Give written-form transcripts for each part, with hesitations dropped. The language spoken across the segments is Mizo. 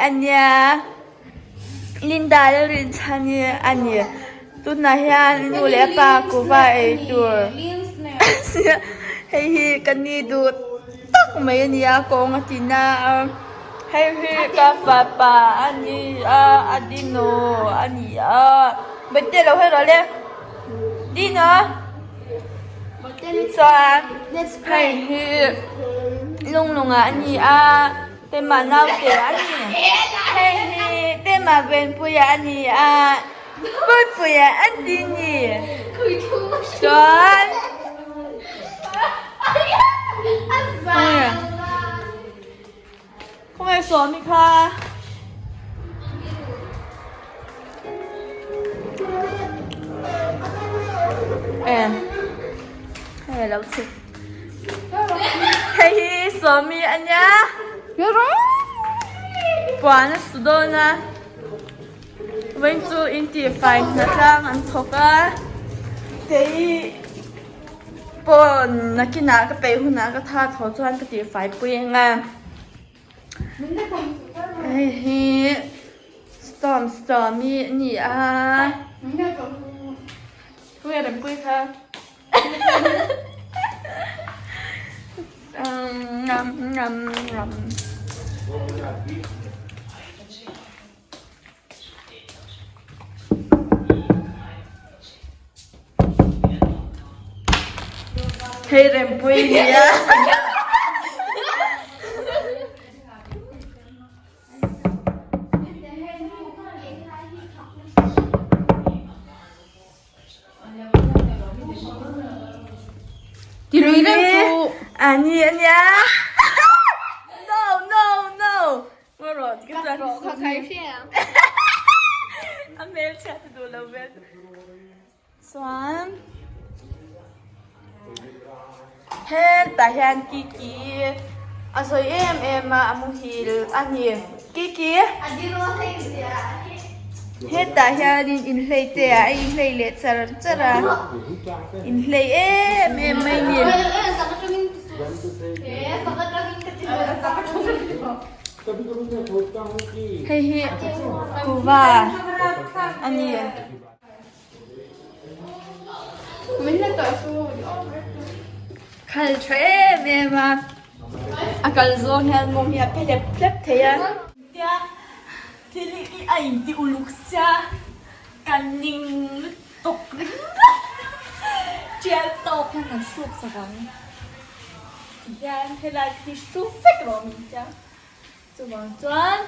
a nia Linda Lalrinchhani a ni tunah hian nu leh pa kuhva ei tur hei hi ka ni duh tak mai a ni a kawng a ti na a hei hi ka fapa a ni a a dino a ni a bawihte lo hawi rawh le dino chuan hei hi lunglunga a ni a. Pema naute a ni. Hei hi Pema Venpuia a ni a, Puipuia a ti ni. Chuan Khawngaih Sawmi kha. Em hei alo chhuk hei hi sawmi a nia puan a su dawn a vawiin chu in tih fai hna tlang an thawk a kei pawn nakinah ka peih hunah ka tha tho chuan ka tih fai pui ang a. Hei hi storm storm hi a ni a khawnge rempui kha Hei rempui a ni a. Tilui reng chu. A ni a nia. No no no. A hmelchhiat a duh lo vel chuan hetah hian Kiki a sawi em em a a muhil a ni Kiki hetah hianin inhlei te ah a inhlei leh char char a inhlei em em mai a ni. Hei hi kuhva a ni. Khal tha em em a, a kal zawng hian mawng hi a phe hlep hlep thei a. Tia thil hi a inti uluk sia kan ning lutuk ringawt tial tawk hian kan hruk sak ang. Tihian helai hi hru vek rawh min tia chuvang chuan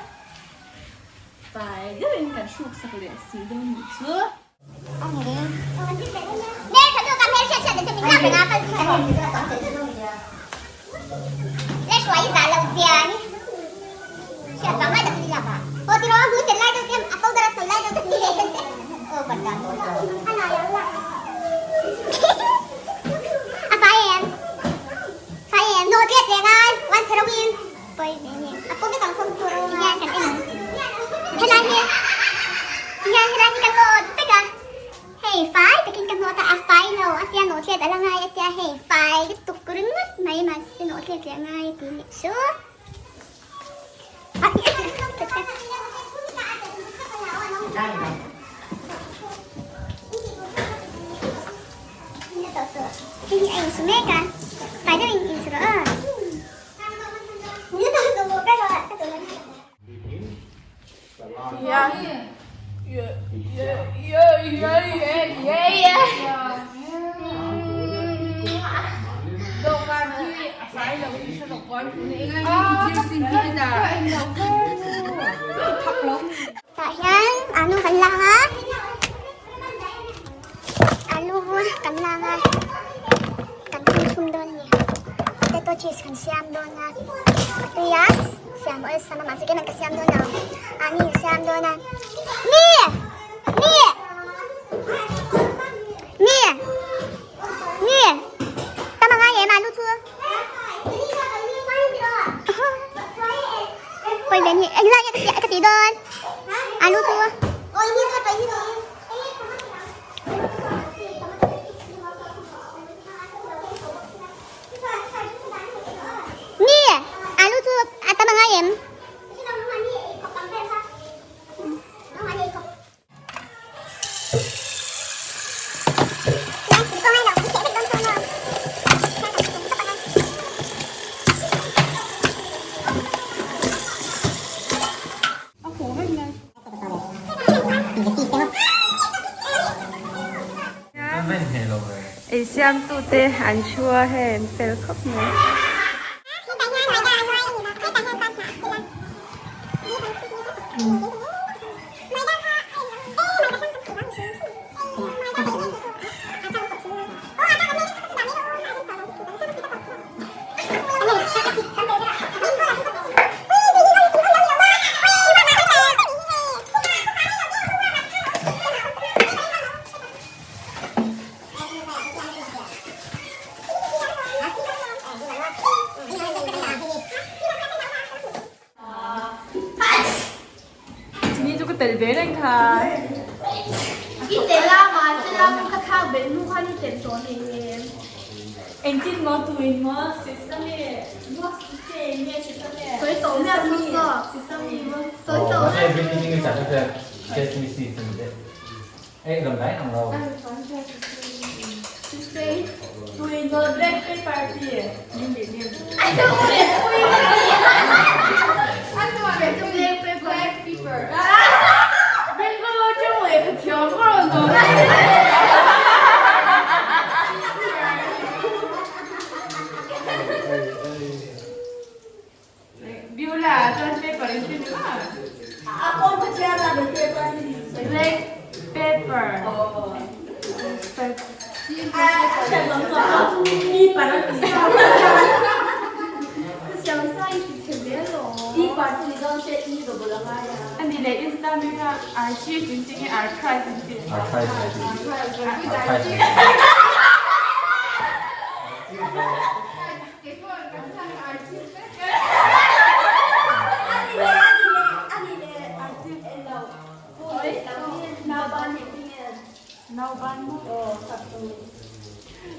fai deuhin kan hruk sak leh si dawn nih chu. Tah hian alu kan lang a, alu kan lang a, kan thun chhum dawn a ni. Potato chips kan siam dawn a, a tui a siam awlsam a mahse keimah ka siam dawn lo, ani ka siam dawn a. Ni! Ni! Ni! Ni! Tam a ngai em alu chu? Pawih ve ni engzah nge ka tih dawn alu chu ni alu chu a tam a ngai em? siamtute an thu a hei an fel khawp mai. Chini chu ka tel ve reng kha. I tel a mahse la ka thlak belh hnu khan i tel tawh hle em. Engtin maw tuin maw sesame maw sesame sesame. Sawi tawh miah lo saw. Sesame maw. Sawi tawh miah lo. Tuin maw black pepper ti.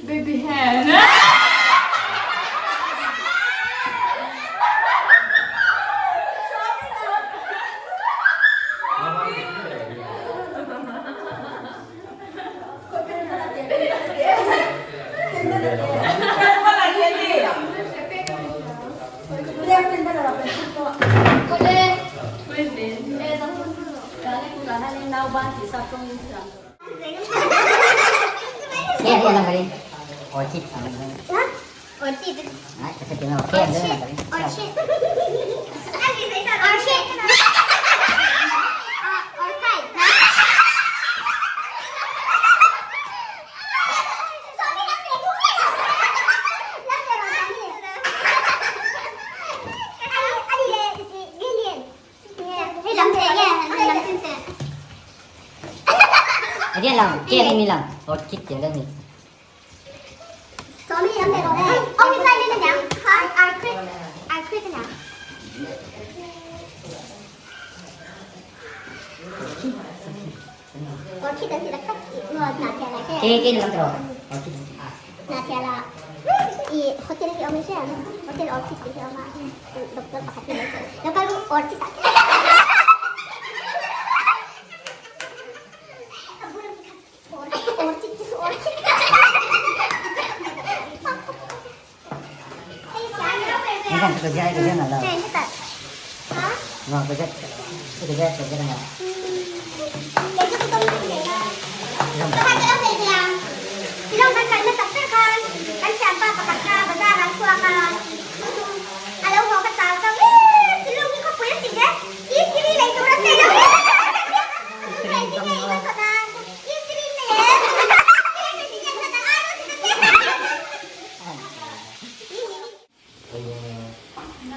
Baby hand.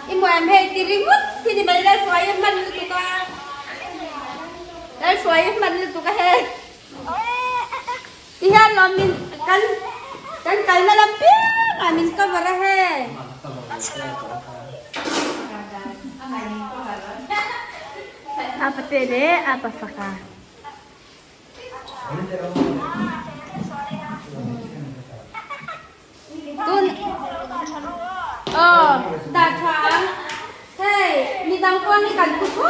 I muam hei ti ringawt khi ni mai Lalhruai a hman lutuk a Lalhruai a hman lutuk a hei ti hian lawm min kan kan kalna lam piang ah min cover a hei. Apa te leh apa faka. Tun aw dah tha ang hei midang pawh hi kan phu fo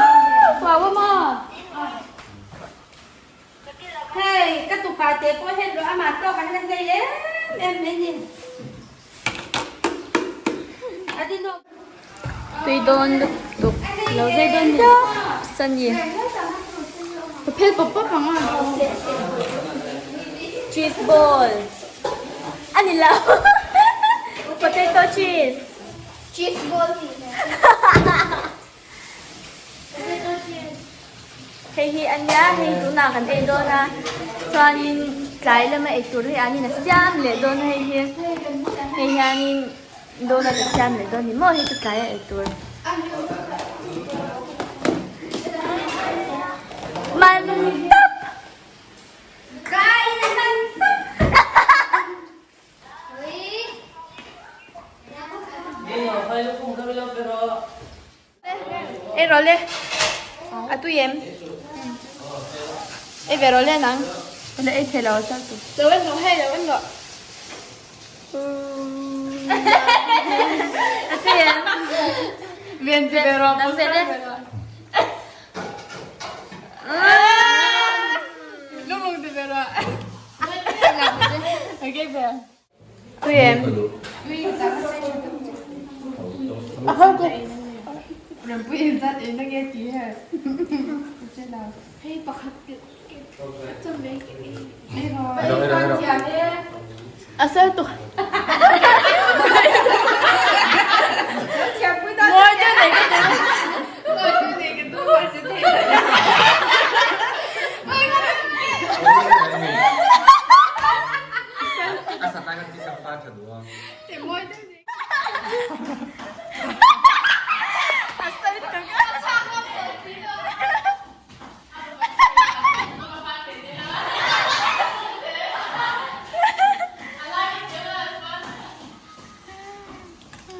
fo a maw hei ka tupa te pawh hian ruah amah tawk ah hian a hlei em em mai ni a din awm. Tui dawn lutuk lo zai dawn ni sani ka phel pawp pawp ang a cheese ball. A ni lo. Potato cheese. Cheese ball tih nen. Potato cheese. Hei hi a nia, hei tunah kan ei dawn a, chuanin tlai lama ei tur hi anin a siam leh dawn a hei hi. Hei hianin donut a siam leh dawn ni maw hei chu tlai a ei tur. Man tawp! Ei rawh le a tui em ei ve rawh le nang le ei thei lo a chal tu lo en rawh hei lo en rawh a tui em Ven ti ve rawh nang ve le Lung ti ve rawh Okay ve Tui em? A sel tuk. Mawi deuh nei ka duh.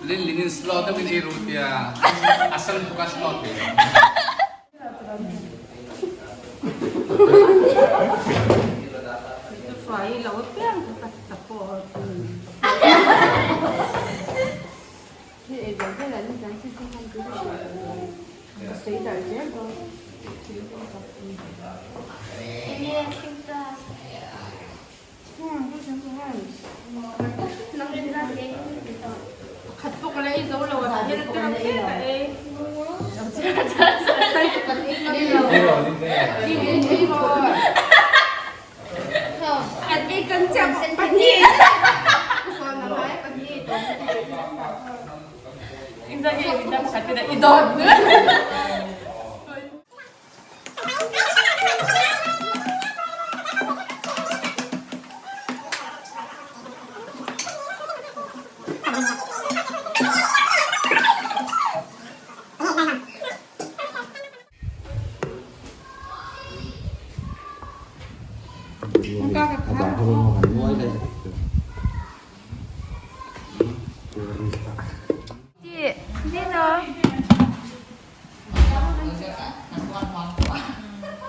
Lin lin in slow deuh in ei ru tia a sal tuk a slow thei lo.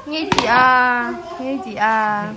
Nghe chị à, nghe chị à.